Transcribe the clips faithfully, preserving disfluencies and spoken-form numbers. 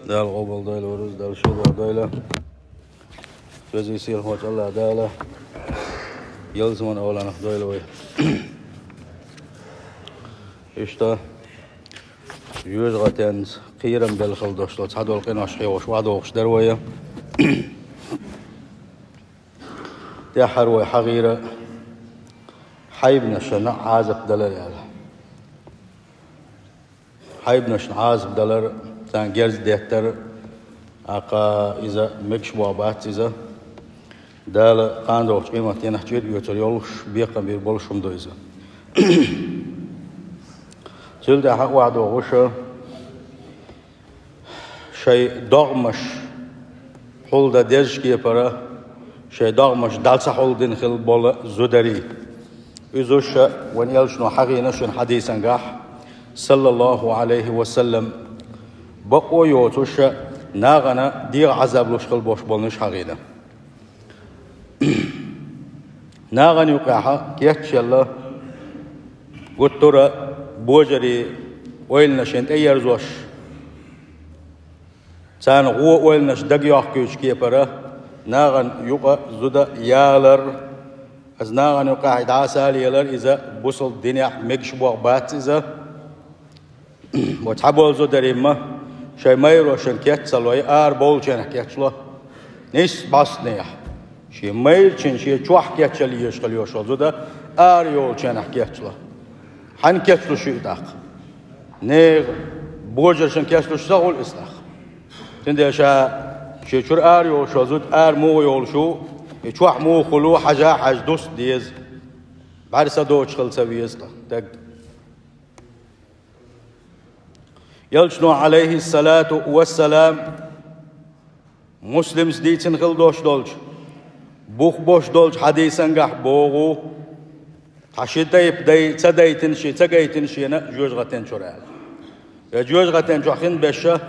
Дала къобалдойла вай рузба, Дала шуьйра дойла. Веза-сийлахь волчу АллахӀ Дала ялсаманин овланах дойла вай. Иштта, жоьжахатин кхерам белла хила долуш долу цхьадолу къинош хьоьхуш охьадогӀуш дара вай. ТӀаьххьара вай хьахийра хьайбанашна Ӏазап далар аьлла. Хьайбанашна Ӏазап далар, царна герз деттар, тӀаккха иза мегаш бохург бац иза. Дала кхана догӀучу къематдийнахь чӀир оьцур йолуш, бекхам бийр болуш хӀума ду иза. Цул тӀаьхьа охьадогӀуш, шайн догӀмаш хьулдан дезачу кепара, шайн догӀмаш дӀа ца хьулдина хила болу зударий. Иза уьш вайн элчано хьахийна шуна хьадисангахь, саллаллаху Ӏалайхи ва саллам, бакъо йоцуш, нахана дегӀан Ӏазап луш хила болуш болниш хьахийна. Нахана юкъахь кечъелла гуттара а божарий ойланашна тӀеерзош, царна гӀо ойланаш дагайохкуьйтучу кепара, нахана юкъа зуда ялар, аса нахана юкъахь дӀасалелар, иза бусалба динехь мегаш бохург бац иза. Ва цхьаболу зударий ма шайн майрошна кеч ца лой, ара бовлучарна кечло. Нийса бӀостанехь, шен майрачун шен чохь кечъяла езаш хила йолуш йолу зуда ара йолчарна кечло. Хьанна кечлуш ю и тӀаккха? Нехан божаршна кечлуш ца хуьлу иза тӀаккха. Цундела ша шен чуьра ара йолуш йолу зуда ара муха йолуш ву, и чохь муха хуьлу хьажа а хьаьжна дус деза. БӀаьрса доцуш хила ца веза тӀаккха стаг. Элчано, Ӏалайхиссалату вассалам, Муслимс дийцина хила долуш долчу, бух болуш долчу хьадисангахь боху: «Тхьа ши тайпа дай ца дайтина шен, ца гайтина шена жоьжахатин чуьра», – аьлла. Я жоьжахатин чохь хин беша,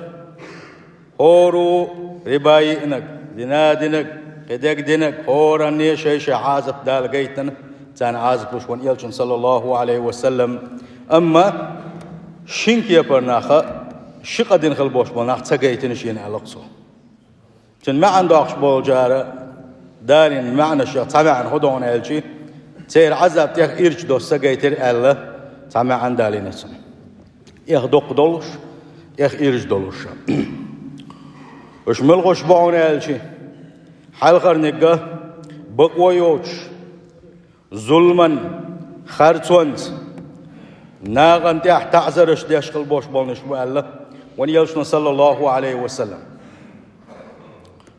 хӀора ву риба йиънарг, зина динарг, кхидерг динарг, хӀоранне шай-шай Ӏазап Дала гайтина, царна Ӏазап луш вайн элчано, саллаллаху Ӏалайхи ва саллам. Амма шин кепара наха ши къа дина хила болуш болу нах ца гайтина шена аьлла цо. Цуьнан маьӀна доккхуш болчара далийна маьӀнашех цхьа маьӀна хӀун ду аьлча, церан Ӏазап тӀех ирча долуш ца гайтира аьлла, цхьа маьӀна далийна цуьнан. ТӀех доккха долуш, тӀех ирча долуш. Уьш муьлхуш бу аьлча, хьалхарниг бакъо йоцуш, зуламан, харцонца, нахана тӀехь таӀзарш деш хила болуш болниш бу аьлла вайн элчано, саллаллаху Ӏалайхи ва саллам.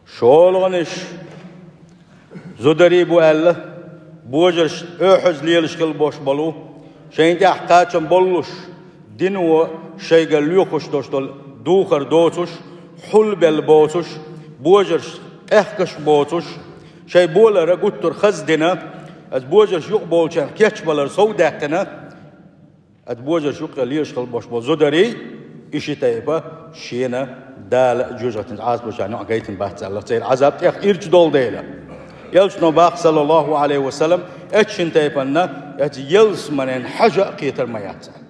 ШолгӀанаш зударий бу аьлла, божарш оьхьаза лелаш хила болуш болу, шайна тӀехь кхачам боллуш, дино шайга лоьхуш долуш долу духар доцуш, хьулбелла боцуш, божарш къехкаш боцуш, шайн болара гуттар хаза дина, аса божарш юкъа болчарна кечбалар сов даьккхина, аса божарш юкъа лелаш хила болуш болу зударий, и ши тайпа шена Дала жоьжахатин Ӏазапашна юкъа гайтина бац аьлла, церан Ӏазап тӀех ирча долу дела. Элчано боху, саллаллаху Ӏалайхи ва саллам, эцу шин тайпанна эцу ялсаманин хьажа а кхетар ма яц царна.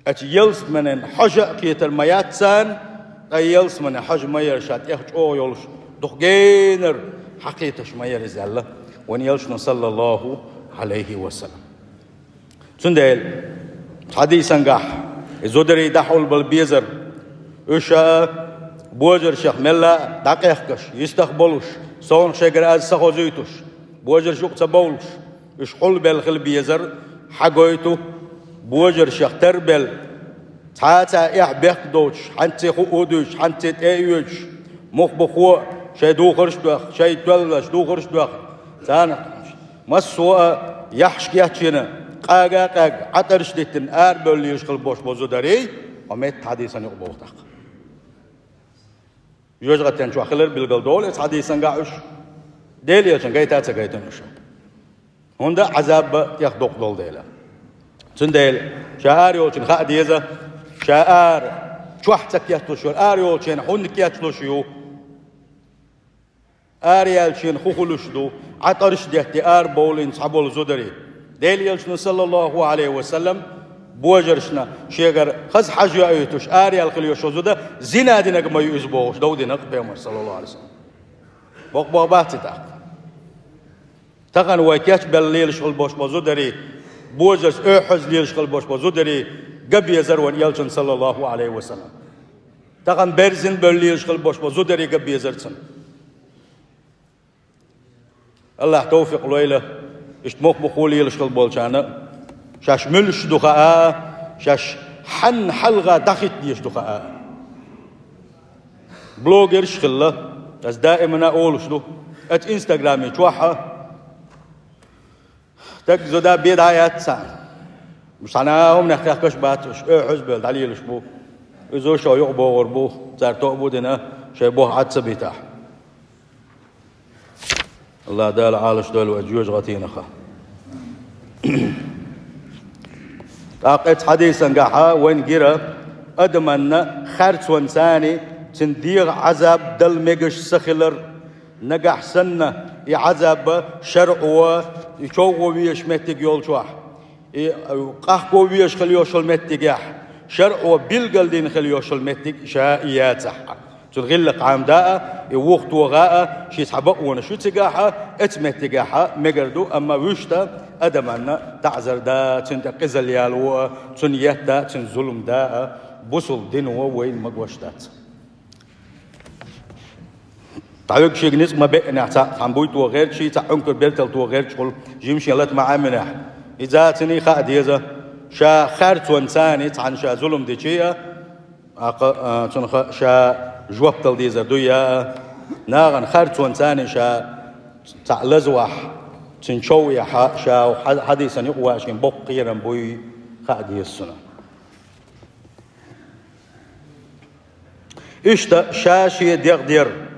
Эцу ялсаманин хьажа а кхетар ма яц царна, ткъа ялсаманин хьажа ма яра ша тӀех чӀогӀа йолуш, дукха генара хьакхеташ ма яра иза аьлла вайн элчано, саллаллаху Ӏалайхи ва саллам. Цундела хьадисангахь и зударий дӀахьулбала безар, уьш а божаршех мелла а дӀакъехкаш, йистах болуш, совнаха шайгара аз ца хозуьйтуш, божарш юкъа ца бовлуш, уьш хьулбелла хила безар хьагойту, божаршех тарбелла, цхьа а цхьа эхь-бехк доцуш, хьанцций хуу дуьйцуш, хьанцций тӀе а оьцуш, мух-мухо шайн духарш а доьху, шайн тоьллаш духарш а доьху, царна массо а яхьаш кечйина, къага а къаьгга, Ӏатарш а диттина, арабевлла лелаш хила болуш болу зударий, хьо метта хьадисан юкъа боху тӀаккха. Жоьжахатин чохь хилар билгал долу эцу хьадисангахь уьш. Дела элчан гайта а ца гайтина уьш. ХӀунда Ӏазап а тӀех доккха долу дела. Цундела ша ара йолчун хаа деза, ша ара чохь ца кечлуш йолу, ара йолчерна хӀунда кечлуш ю? Ара яьллачерна хӀун хуьлуш ду? Ӏатарш а детта ара бовлийна цхьаболу зударий. Дела элчано, саллаллаху Ӏалайхи ва саллам, божаршна шегара хаза хьажа йоуьйтуш, араяьлла хила йиш йолу зуда, зина динарг ма ю иза бохуш, дов дина Пайхамара, саллаллаху Ӏалайхи ва саллам. Боккха боху бац и тӀаккха. Тахана вай кечбелла лелаш хила болуш болу зударий, божаршца оьхьаза лелаш хила болуш болу зударий ган безара вайн элчанна, саллаллаху Ӏалайхи ва саллам. Тахана берзина бевлла лелаш хила болуш болу зударий ган безара цунна. Аллахь тавфикъ лойла, иштта мух-мухо лелаш хила болчарна, шаьш муьлш ду хаа, шаьш хьанна хьалха дӀахӀитта дезаш ду хаа. Блогерш а хилла, ас даимана а олуш ду, аса Инстаграме чохь а, стаг зуда бен дӀа а яц царна. Цхьана а хӀуманех хехкаш а бац уьш, оьхьаза бевлла дӀалелаш бу. Иза шо юкъа богӀур бу, цара тоъа бу дина, шайн боху Ӏад ца битахь. Аллахь Дала Ӏалаш дойла вай жоьжахатинах. ТӀаккха оцу хьадисангахь вайна гира адаманна харцонца цуьнан дегӀан Ӏазаб дала мегаш ца хилар, нагахь санна и Ӏазаб шарӀо и човхо везаш меттиг йолчохь, и къахко везаш хила йиш йолу меттигехь, шарӀо билгалдина хила йиш йолу меттиг ша и яцахь а, цуьнан гӀиллакх Ӏамда а, и вухатоха а, шен цхьа бакъонаш ю цигахь а, оцу меттигехь а мегар ду, амма вуьшта адаманна таӀзар да, цуьнан тӀе къизалла яло а, цунна етта а, цуьнан зулам да а, бусалба дино вайна магош дац. ДӀавуьгу шега ницкъ ма беънехь, цхьаъ цхьана буй тохарчий, цхьаъ Ӏункар бертал тохарчий хуьлу, жимачу шен лата ма Ӏаминехь. Иза цуьнан хаа деза, ша харцонца цхьанна ша зулам дичий а, аккха, а, цунах ша жоп дала дезар дуй а, нахана харцонца ша цхьаъ лазавахь, цуьнан чов яхь а, ша хьа-, хьадисан юкъа ваьшна боккха кхерам буй хаа деза цунах. Иштта ша шен дегӀ дер.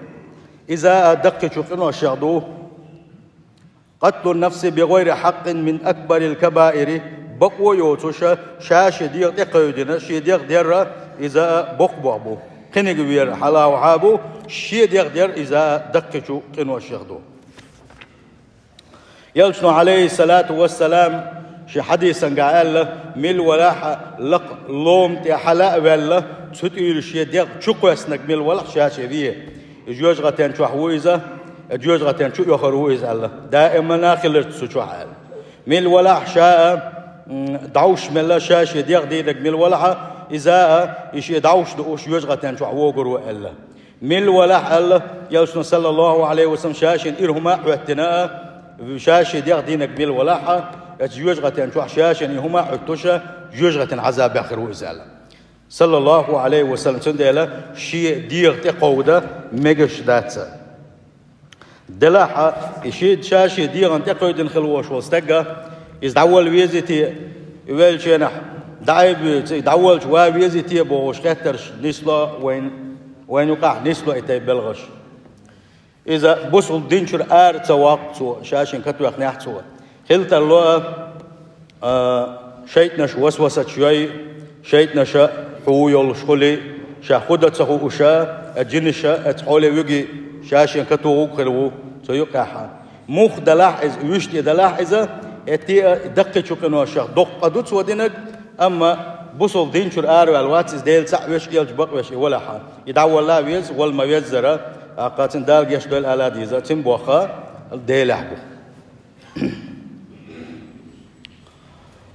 Иза а даккхийчу къиношех ду. Къатлу нафси би гӀайри хьаккъин мин акбарил кабаири, бакъо йоцуш, ша шен дегӀ тӀекхевдина, шен дегӀ дер а, иза а боккха боху бу. Кхиниг вер хьалавхьа бу, шен дегӀ дер иза а даккхийчу къиношех ду. Элчано, Ӏалайхиссалату вассалам, шен хьадисангахь аьлла, мила валахь а лакха лома тӀе хьала а ваьлла, цу тӀера шен дегӀ чу кхоьссинарг мила валахь а ша шен ве. И жоьжахатин чохь ву иза, и жоьжахатин чу оьхур ву иза аьлла. Даимана хиларца цу чохь аьлла. Мила валахь а ша а, м, дӀовш мелла ша шен дегӀ дийнарг мила валахь а, иза а, и шен дӀовш дууш жоьжахатин чохь вогур ву аьлла. Мила валахь аьлла, Элчано, саллаллаху Ӏалайхи ва саллам, ша шен ира хӀума а хьоьттина а, ша шен дегӀ дийнарг мила валахь а, оцу жоьжахатин чохь ша шен и хӀума а хьуьттуш а, жоьжахатин Ӏазабехь хир ву иза аьлла. Саллаллаху Ӏалайхи ва саллам, цундела шен дегӀ тӀекховда мегаш дац. Делахь а, и шен, ша шен дегӀан тӀекхевдина хила волуш волу стаг а, иза дӀавала везий те, и веллачу хенахь дӀаайбоьцу, и дӀавалча ван везий те бохуш хеттарш нисло вайн, вайн юкъахь нисло и тайпа белхаш. Иза бусалба дин чуьра ара ца воккху цо, ша шен катоьхнехь цо. Хила тарло а, а, шайтӀанаш васвасаш йой, шайтӀанаша хьу йолуш хуьлий, ша хӀун дан ца хууш а, а, жинаша а, а, цхьа хьоле вуьгий, ша шен катугӀуг хир ву, цу юкъехь а. Мух далахь иза, вуьшта и далахь иза, э, те а даккхийчу къиношех доккха ду цо динарг, амма бусалба дин чуьра араваьлла вац иза, Дела цхьаъ веш, элча бакъвеш и валахь а. И дӀавалла а веза, вала ма веззара, а, кхацин Дала гечдойла ала а деза, цуьнан бохха Делехь бу.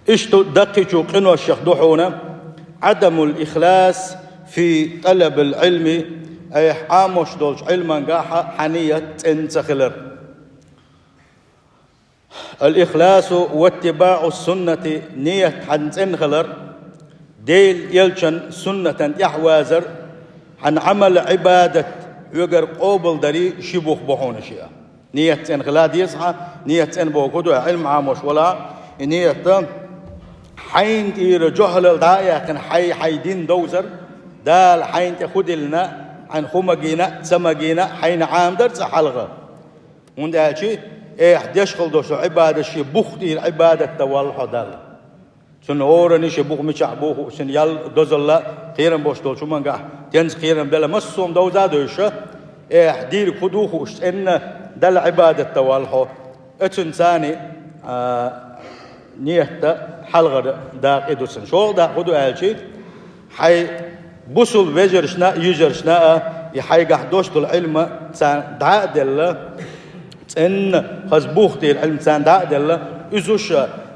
Иштта даккхийчу къиношех ду хьуна: Ӏадамул ихлас фи талабил Ӏилми, айхьа Ӏамош долчу Ӏилмангахь хьан ният цӀена ца хилар. Ал ихласу ваттибаӀу суннати, ният хьан цӀена хилар, Делан элчан суннатан тӀаьхьавазар, хьан Ӏамал Ӏибадат хьоьгара къобалдарий ши бух бу хьуна шиъ. Ният цӀена хила деза хьан, ният цӀена боху ду, Ӏилма Ӏамош валахь, и ният хьайна тӀера жохӀалал дӀа а яьккхина, хьай, хьайн дин довзар, Дала хьайна тӀе хӀун диллина, хьайна хӀун магийна, ца магийна, хьайна Ӏамадар цкъа хьалха. ХӀунда аьлча эхь деш хила долу Ӏибадат шен бух тӀера Ӏибадат дан воллу хьо Далла. Цунна хӀоранна шен бух мичахь бу хууш, цуьнан ял дозалла кхерам болуш долчу хӀумангахь, тенца кхерам бела массо а довза а девзаш, эхь дийриг хӀун ду хууш, цӀенна Далла Ӏибадат дан воллу хьо. Оцунна царний, а, Нийятта хьалхара дакъа ду цун. ШолгӀа дакъа хӀун ду аьлча, хьай бусалба вежаршна а, йижаршна а, и хьайгахь дош долу Ӏилма царна дӀа а делла, цӀенна хаза бух тӀера Ӏилма царна дӀа а делла, иза уьш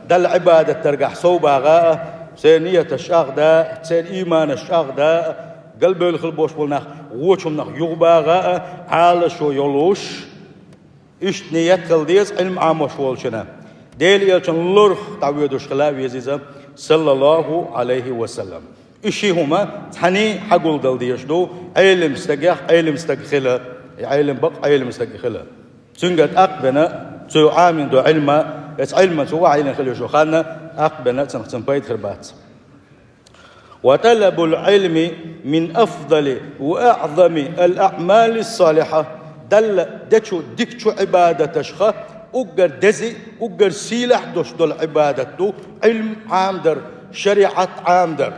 Далла Ӏибадат даргахь сов багӀа а, церан нийяташ чӀагӀда а, церан ийманаш чӀагӀда а, галбевлла хила болуш болу нах вочу хӀуманах юхабагӀа а, Ӏалашо йолуш, иштта нийят хила деза Ӏилма Ӏамош волчунна. Делан Элчан лорах дӀавоьдуш хила а веза иза, саллаллаху Ӏалайхи ва саллам. И ши хӀума цхьаьний хьагулдала дезаш ду, Ӏелам стагех Ӏелам стаг хила, и Ӏелам бакъ Ӏелам стаг хила. Цуьнга тӀаккха бена, цо Ӏамийна долу Ӏилма, эцу Ӏилман цо охьайиллина хила йолуш йолу хан тӀаккха бена, цунах цунна пайда хир бац. «وطلب العلم من أفضل وأعظم الأعمال الصالحة». Далла дечу дикачу Ӏибадаташха уггар дези, уггар сийлахь долуш долу Ӏибадат ду Ӏилма Ӏамадар, шариӀат Ӏамадар.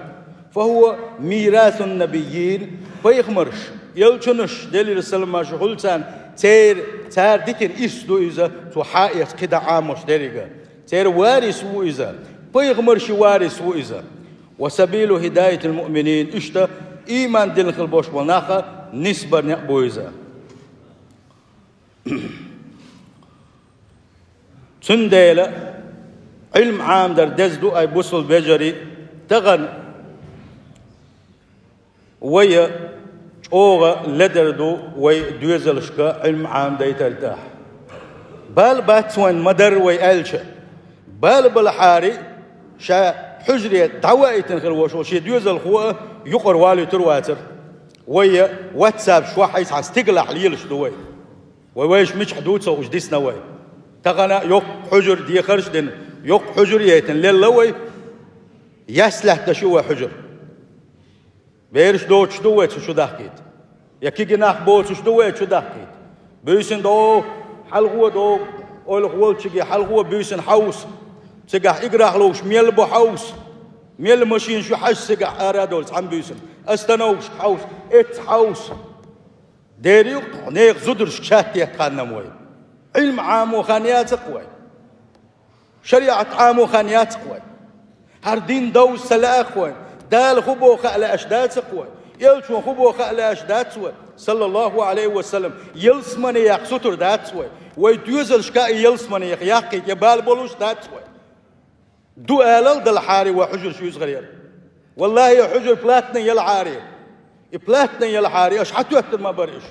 «فهو ميراث النبيين». Пайхамарш, элчанаш, Делера салам-маршо хуьлда царна, церан, цара дитина ирс ду иза, цо хьаэца кхидӀа Ӏамош деррига. Церан варис ву иза, пайхамарши варис ву иза. «وسبيل هداية المؤمنين», иштта ийман дина хила болуш болу наха нисбар некъ бу иза. Цундела Ӏилма Ӏамадар деза ду, ай бусалба вежарий, тахана вай чӀогӀа ледара ду вай доьзалшка Ӏилма Ӏамадайтар тӀехь. Бала бац вайн ма-дарра вай аьлча. Бала балахьара, ша хьуьжаре дӀаваийтина хир волуш волу шен доьзалхо а юкъара валуьйтур вацара. Вай WhatsApp чохь хьайца хьан стигалахь лелаш ду вай. Вай вайша мичахь дуьйцу уьш дисна вай. Тахана йоккха хьуьжар дехарш а дина, йоккха хьуьжар а яйтина лелла вай, яьсса лаьтташ ю вай хьуьжар. Бераш доцуш ду вай цу чу дахкийта? Я кегий нах боцуш ду вай чу дахкийта? Буьйсанна догӀу, хьалхо догӀу, ойлах волчуьнга хьалхо буьйсанна хьовса. Цигахь играх ловш мел бу хьовса. Мел машинаш ю хьажа цигахь ара а долу цхьана буьйсанна. Остановкашка хьовса, эцца хьовса. Дера ю-кх, нехан зударшка шатта етта хан-м вай. Ӏилма Ӏамо хан яц-кх вай. ШариӀат Ӏамо хан яц-кх вай. ХӀара дин довза ца лаьа-кх вай. Дала хӀун боху хаа лаьаш дац-кх вай. Элчано хӀун боху хаа лаьаш дац вай, саллаллаху Ӏалайхи ва саллам. Ялсамане яккха сутара дац вай. Вай доьзалшка а ялсаманех яккхийта я бала болуш дац вай. Ду алал далахьара вай хьуьжарш юьзгӀарера. Валлахи, я хьуьжар платный ялахьара. И платный ялахьара, аша хьатоьттур ма бара уьш.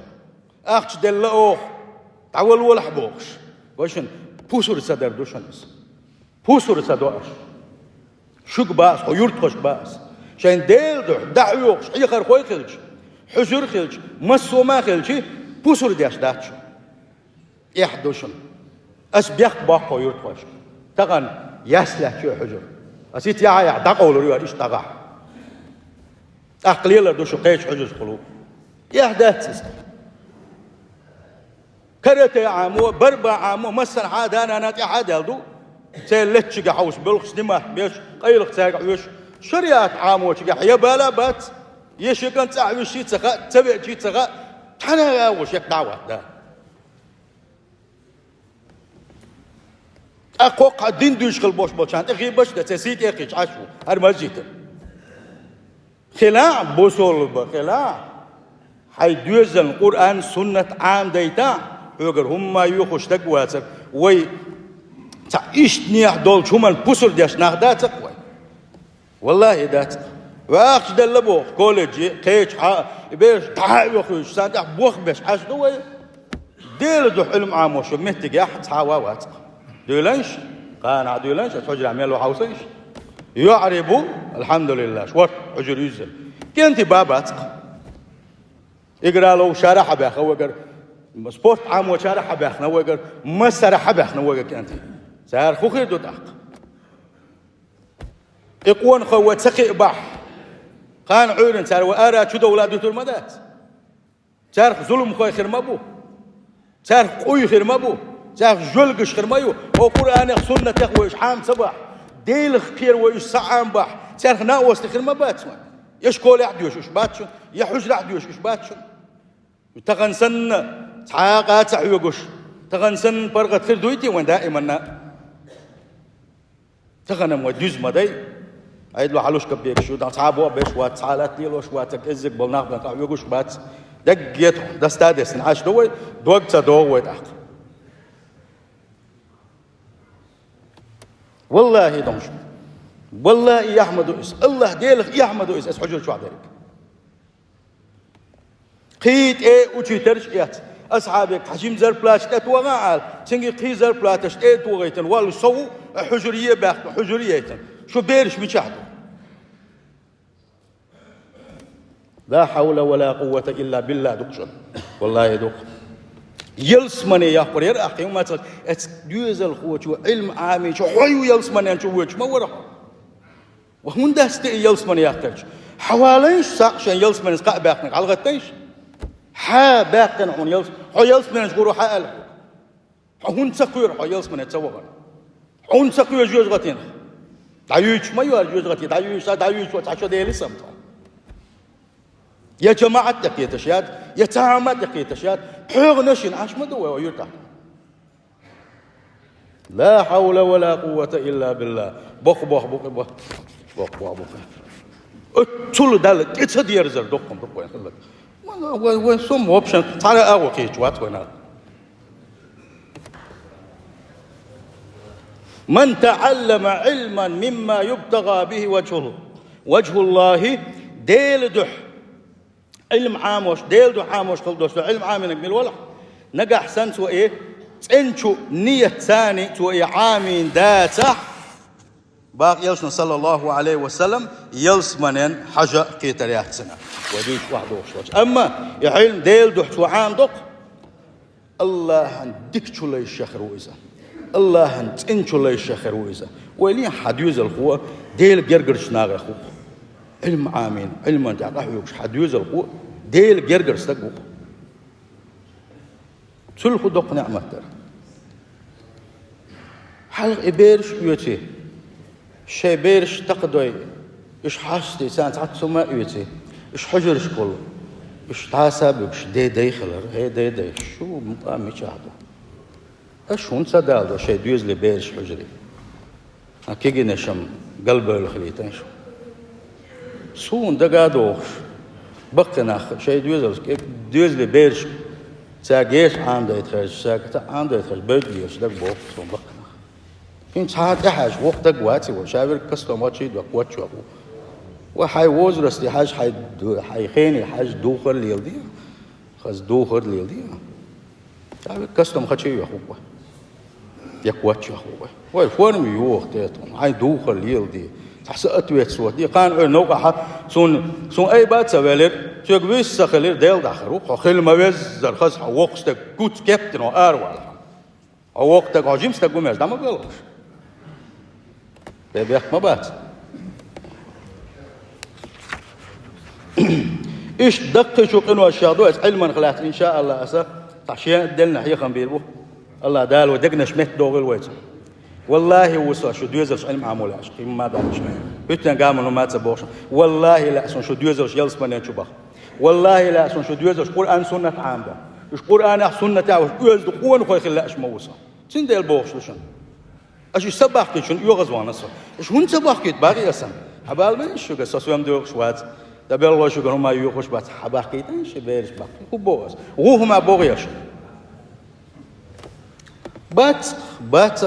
Ахча делла оха, дӀаваллалахь бохуш. Вай шуна пусар ца дар ду шуна иза. Пусар ца до аша. Шуьга бац, хьо юьртахошка бац. Шайн Делан дуьхьа дӀахьоьхуш хьехархой хилча, хьуьжар хилча, массо а ма хилча, пусар деш дац шу. Эхь ду шуна. Ас бехк боккху юьртахошка. Тахана яьсса лаьтташ ю хьуьжар. Ас итт яхьа яхьа дӀакъовлур ю иштта дӀагӀахь. ТӀаккха лелар ду шу кхечу хьуьжаршкахула. Эхь дац иза. Карате Ӏамо, барба Ӏамо, массанхьа а да-нана тӀаьхьа а даьлла ду. Церан леттачуьнга хьовса, белхаш снимать беш, къайлаха цаьрга хьоьжуш. ШариӀат Ӏамочуьнгахь я бала а бац, я шен кӀант цӀахь висча а ца хаьа, ца веача а ца хаьа, цхьана а агӀо шек дӀа а ватта. ТӀаккха хӀокху дин дуьйцуш хила болуш болчарна тӀе хиъбаш а дан, церан сий тӀе а кхийтта Ӏаш ву хӀара масжид. Хилахь, бусалба хилахь, хьайн доьзална Къуръан, суннат Ӏамадайтахь, хьоьгара хӀумма а йоьхуш стаг вацара. Вай цхьа иштта нехь долчу хӀуманна пусар деш нах дац-кх вай. Валлахи, дац. Вай ахча делла боху, колледжи, кхечахьа, и бераш дӀа а оьхуьйтуш, царна тӀехь бох беш Ӏаш ду вай. Делан дуьхьа Ӏилма Ӏамош йолу меттигехь цхьа а ван вац-кх. Дуьйланаш, кхана а дуьйланаш, аса хьуьжарехь мел ву хьовсанаш. ЙоӀарий бу, алхьамдулиллахӀ, шорта хьуьжар юьззина. КӀентий ба бац-кх. Игра ловшара хьабаьхна вайгара, спорт Ӏамочара хьабаьхна вайгара, массара хьабаьхна вайгара кӀентий. Цара хӀун хир ду тӀаккха? И къонахой вай ца кхиъ бахь, кхана Ӏуьйранна цара вай ара чу довла а дуьтур ма дац. Царах зуламхой хир ма бу. Царах къуй хир ма бу. Царах жоьлгаш хир ма ю. Хьо Къуръанех, суннатех вай уьш Ӏама ца бахь, Делах кхера вай уьш ца Ӏама бахь, царах накъостий хир ма бац вайн. Я школехь а доьшуш уьш бац шуна, я хьуьжарахь а доьшуш уьш бац шуна. Тахана санна цхьа а къа а ца хьоьгуш, тахана санна паргӀат хир дуй те вайн даиманна? Тахана-м вай дуьза ма дай. Ӏедало хьалуш каббегаш ю, дан цхьа а боху беш вац, цхьа а латта лелош вац, кӀеззиг болу нах бен къахьоьгуш бац. Даггетахь, дастадесна Ӏаш ду вай, дог ца догӀу вай тӀаккха. Валлахи, донаш. Валлахи, эхь ма ду иза. Аллах Делах эхь ма ду иза, аса хьуьжар чохь дерг. Кхин тӀе учитель эц. Асхьабега тхьа жима зарплаташ тӀе тогӀа ала, цуьнга кхин зарплаташ тӀе а тогӀийтина, валла со ву, хьуьжар е баьхна, хьуьжар яйтина. Шу бераш мичахь ду? Ла хьавла ва ла къуввата илла билла ду-кх шуна. Валлахи, ду-кх. Ялсамане яккхар яра ахь, кхин ма ца, эцу доьзалхочо, Ӏилма Ӏамийчо, хьо ю ялсаманен чу воьдуш ма вара хьо. Ва хӀунда дац те и ялсамане яхтарчу? Хьан валайша сакъ шайн ялсаманца кхаъ баьккхинарг хьалагӀаттайша? Хьан баьккхина хьуна ялс-, хьо ялсаманчу гӀур ву хьан аьлла? Хьо хӀунда ца кхоьру хьо ялсамане ца вахана? Хьо хӀунда ца кхоьру жоьжахатина? ДӀаюьйцуш ма ю ара жоьжахати, дӀаюьйцуш, дӀаюьйцуш вац, хьан чо Делан сам тхо? Я жамаӀат тӀе кхеташ яц, я цхьа хӀума тӀе кхеташ яц, пхьоьгӀанаш йина Ӏаш ма ду вай, вай юьртахь. Ла хьавла ва ла къуввата илла билла. Боккха боху бу-кх, бо-, боккха боху бу-кх. Оццул Далла тӀе ца дерзар доккха ду-кх вайн хӀаллак. Вай, вай, вай сум, в общем, цхьа а агӀо кхеташ вац вайна. Ман таӀаллама Ӏилман мимма юбтагӀа бихи ваджхӀу-, ваджхӀуллахи, Делан дуьхьа Ӏилма Ӏамош, Делан дуьхьа Ӏамош хила долуш долу Ӏилма Ӏамийнарг мила валахь, нагахь санна цо и цӀеначу ниятца цо и Ӏамийна дацахь, бакъ элчано, саллаллаху Ӏалайхи ва саллам, ялсаманен хьажа а кхетар яц цунна. Вай дуьйцуш охьадогӀуш долчу. Амма и Ӏилма Делан дуьхьа цо Ӏамадо-кх, Аллахьан дикачу лайшах хир ву иза. Аллахьан цӀеначу лайшах хир ву иза. Вай лен хьан доьзалхо Делан гергарчу нахах ву-кх. Ӏилма Ӏамийна, Ӏилман тӀехь къахьоьгуш хьан доьзалхо Делан гергара стаг ву-кх. Цул хӀун доккха неӀмат дара. Хьалха и бераш а оьций, шайн бераш такхадой, уьш хьастий, царна цхьацца хӀума а оьций, уьш хьуьжаршкахула, уьш дӀаса а буьгуш, ден дай хилар, хӀей, ден дай, шу мукъа мичахь ду? Аша хӀунда ца даладо шайн доьзалийн бераш хьуьжаре? Ткъа кегийнаш-м галбевлла хилийта шу. Суна дага а догӀуш, баккхий нах шайн доьзалш, доьзалийн бераш, цаьрга герзаш Ӏамадайта хезча, цаьрга цхьа Ӏамадайта хезча, берг а герзаш дага боху суна баккхий нах. ХӀинца хьан тӀехьаьжча, вокху дага ваций вай, ша верг кастом хьо чий доккху, вац чохь ву. Вай хьайн возрасте хьажа, хьайн ду-, хьайн хене хьажа духар леладе. Хаза духар леладе. Ша верг кастом хьо чий йоху вай. Я коччех ву вай. Вай форма йоху тетон, хьайн духар леладе. Цхьа са ответствовать де. Кхана ой новкъахьа, суна, суна айба а ца велира, соьга вист ца хилира, Дела дахар ву. Хьо хила ма веззара, хаза хьо воккха стаг, куц кептина хьо ара валахьа. Хьо воккха стаг, хьо жима стаг ву меш, дӀа ма белхаш. Бе бехк ма бац. Иштта даккхийчу къиношех ду аса Ӏилманах лаьцна, иншаалла, аса тхьа шен а деллина хьехам бийр бу. Алла Дала вай дегнаш метта догӀийла вайца. Валлахи, ву со, шу доьзалш Ӏилма Ӏамо лаьаш, кхин ма дац шайн. ХӀуьттан гамал хӀума ца бохуш. Валлахи, лаьа суна шу доьзалш ялсамане чу баха. Валлахи, лаьа суна шу доьзалш Къуръан-суннат Ӏамадан. Уьш Къуръанехь, суннатехь уьш оьзда къонахой хила лаьаш ма ву со. Цундела бохуш ду шуна. Аша уьш ца бахкийта шуна оьгӀазвахана со. Аша хӀунда ца бахкийта бакъий асан? Хьан бала ма ю шуьга, со соьм доьхуш вац. Дан белхалой шуьга хӀума йохуш бац. Хьан бахкийта ши бераш баккхий? ХӀун боху аса? ГӀу хӀума боху аш? Бац, бац.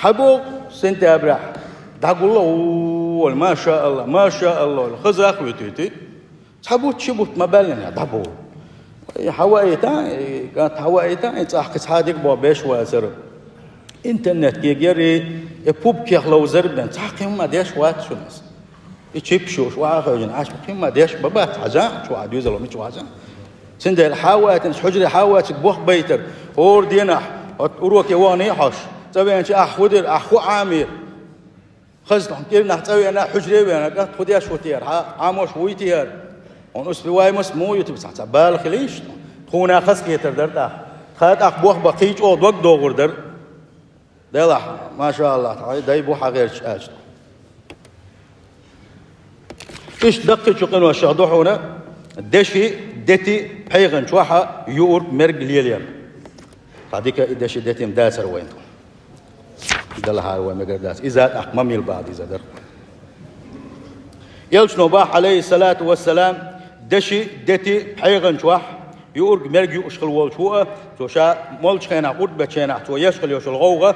Хьан боху сентябрехь? ДӀагулла, о, маша Алла, маша Алла, хаза а хьоьтуьйту. Цхьа бутт, ши бутт ма баьллина, дӀаболу. Вай, хьан ваийта, и кӀант хьан ваийта, и цӀахь кхин цхьа дика боху беш вацара. Интернет кегера, и пубкех ловзар бен, цхьа кхин ма деш вац шуна аса. И чипш юуш, ваха хевжина, Ӏаш кхин ма деш ба бац, хьажа, чу ваха доьзало, мича ваха. Цундела хьан ваийтина, хьуьжаре хьан ваийтина боху байтар, хӀора денахь, оцу уроке вахана а хьош, цӀа веанча ахь хӀун дира, ахь хӀун Ӏамийра? Хаза тхуна кӀирнахь цӀа веана, хьуьжаре веана, кӀант хӀун деш ву тера, хьан Ӏамош вуй тера? Хьуна успеваемость муха ю тиба цхьа, цхьа бала хилийша тхуна. Тхуна хаза хетар дара тӀаккха. Тхан тӀаккха бохба кхин чӀогӀа дог догӀур дара. Делахь, маша Аллах, тхьай дай бу хьан гӀерташ аьлча. Иштта даккхийчу къиношех ду хьуна деши, дети, пхьегӀан чохьа юург, мерг лелаяр. Тхан дика и деши, дети-м дацара вайна тхуна. Далахьара вай мегар дац. Иза тӀаккха ма мила баха деза дара. Элчано баха, Ӏалайхи ссалату вассалам, деши, дети, пхьегӀан чохь, юург мерг юуш хила волчу а, цо ша молчу хенахь, къурд бечу хенахь, цо еш хила йолуш йолу гӀовгӀа,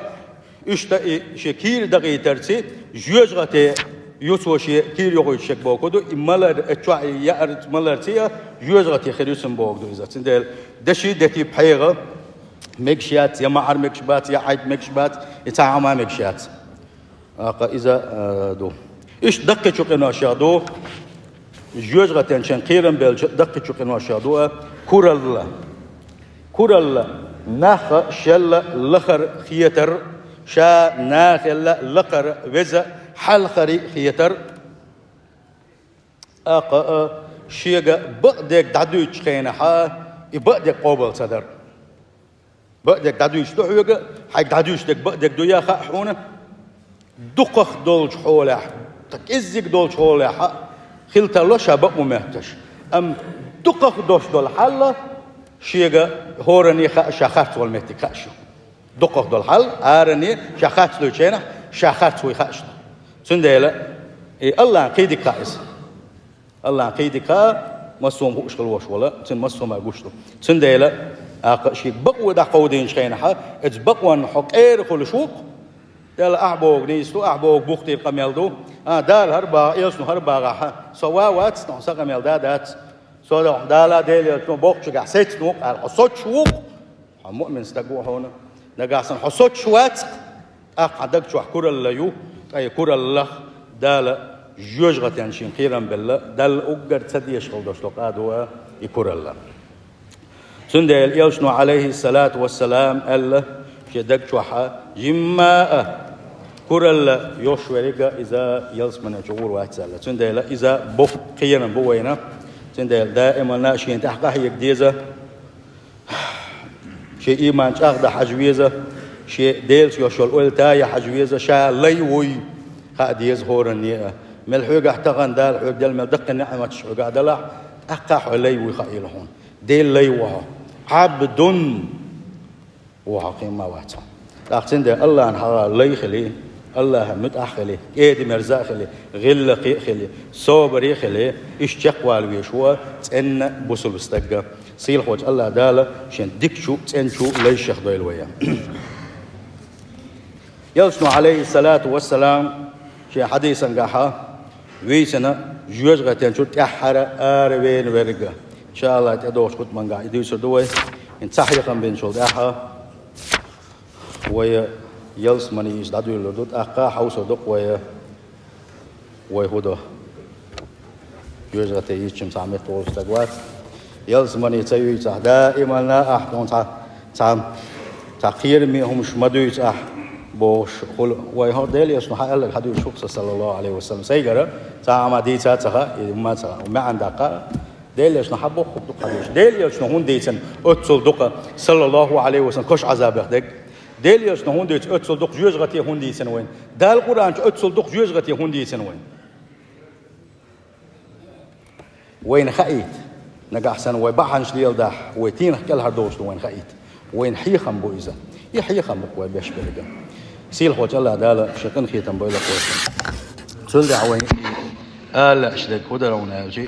иштта и шен кийра дакъийтарций, жоьжахате ю цо шен кийра йохуьйтуш ерг боху ду, и малар, а чохь и яар маларций а, жоьжахате хир ю цуьнан боху ду иза. Цундела деши, дети, пхьегӀа мегаш яц, я маӀар мегаш бац, я Ӏайд мегаш бац, и цхьа хӀума мегаш яц. ТӀаккха иза, а, ду. Иштта даккхийчу къиношех ду, жоьжахатин шен кхерам белча даккхийчу къиношех ду, а, куралла. Куралла, нах а шел а лахара хетар, ша нахал а лакхара веза хьалхара хетар. ТӀаккха, а, шега бакъдерг дӀадуьйцучу хенахь, и бакъдерг къобал ца дар. Бакъдерг дӀадуьйцуш ду хьоьга, хьайга дӀадуьйцуш дерг бакъдерг дуй а хаьа хьуна. Дукхах долчу хьолехь, ткъа кӀеззиг долчу хьолехь а хила тарло ша бакъо моьттуш. Амма дукхах долуш долу хьал шега хӀоранна хаьа, ша харц волу меттиг хаьа шуна. Дукхах долу хьал, хӀоранна ша харц дуьйцучу хенахь, ша харц вуй хаьа шуна. Цундела и Аллахьна кхин дика хаьа иза. Аллахьна кхин дика хаьа, массо а хӀума хууш хила волуш волу, цуьнан массо а хӀума гуш ду. Цундела, тӀаккха шега бакъо дӀакховдийначу хенахь, оцу бакъонна хьо къера хуьлуш ву-кх, Дала ахь бохург нийса ду, ахь бохург бух тӀера къамел ду. А, Дала хӀара боху, элчано хӀара боху, со ван вац, хьуна сан къамел дан дац. Со Дала, Делан элчано бохучуьнгахь сецна ву-кх аьлла, хьо соцуш ву-кх. Хьо муъмин стаг ву хьуна. Нагахь санна хьо соцуш вац-кх, тӀаккха хьан даг чохь куралла ю, ткъа и кураллах Дала жоьжахатин шен кхерам белла, Далла уггар ца дезаш хила долуш долу къа ду и куралла. Цундела элчано, Ӏалайхи ссалату вассалам, аьлла, шен даг чохь а, жимма а куралла йолуш верг а иза ялсамане чу гӀур вац аьлла. Цундела иза боккха кхерам бу вайна. Цундела даиманна шена тӀехь къахьега деза. Шен ийман чӀагӀдан хьажа веза, шен Делаца йолуш йолу ойла тая хьажа веза, ша лай вуй хаа деза хӀоранна а. Мел хьоьгахь тахана Дала хьоьга делла мел даккхий неӀматаш хьоьгахь далахь, тӀаккха хьо лай вуй хаийла хьуна. Делан лай ву хьо. Ӏабдун ву хьо, кхин ма вац хьо. ТӀаккха цундела Аллахьна хьан лай хили, Аллахьан муьтӀахь хили, кӀеда-мерза а хили, гӀиллакхе а хили, собаре а хили, иштта чекхвала везаш ву цӀена бусулба стаг. Сийлахьчу Аллахь Дала шен дикачу, цӀеначу лайшех дойла вай. Элчано, Ӏалайхи ссалату вассалам, шен хьадисангахь вийцина жоьжахатин чуьра тӀаьххьара аравена верг. Иншааллахь, тӀедогӀучу хутбангахь и дуьйцур ду вай. ХӀинца цхьа хьехам бинчул тӀаьхьа вай ялсамане йийца дӀадуьйлур ду, тӀаккха хьовсур ду-кх вай, вай хӀун до. Жоьжахате йийцича-м цхьа меттахволуш стаг вац. Ялсамане ца юьйцахь, даиманна ахь тхуна цхьа, цхьа, цхьа кхераме хӀумаш ма дуьйцу ахь, бохуш хуьлу. Вай хӀокху Делан элчано хьан аьлларг хьан дуьйцуш ву-кх со, саллаллаху Ӏалайхи ва саллам. Сайгара цхьа а ма дийца а ца хаьа, и ма ца хаьа, маьӀна даккха а. Делан элчано хьан бохург ду-кх хьан дуьйцуш? Делан элчано хӀунда дийцина оццул дукха, саллаллаху Ӏалайхи ва саллам, кхуьш Ӏазабех дерг? Делан элчано хӀунда дийцина оццул дукха жоьжахате хӀунда дийцина вайна? Дала Къуръан чу оццул дукха жоьжахате хӀунда дийцина вайна? Вайна хаийта, нагахь санна вай бахьанаш леладахь, вай тенах кӀелхьардолуш ду вайна хаийта. Вайна хьехам бу иза. И хьехам бу-кх вай беш берг. Сийлахьчу Аллахь Дала шен къинхетам бойла-кх вайна. Цул тӀаьхьа вайна ала лаьаш дерг хӀун дара хьуна аьлча,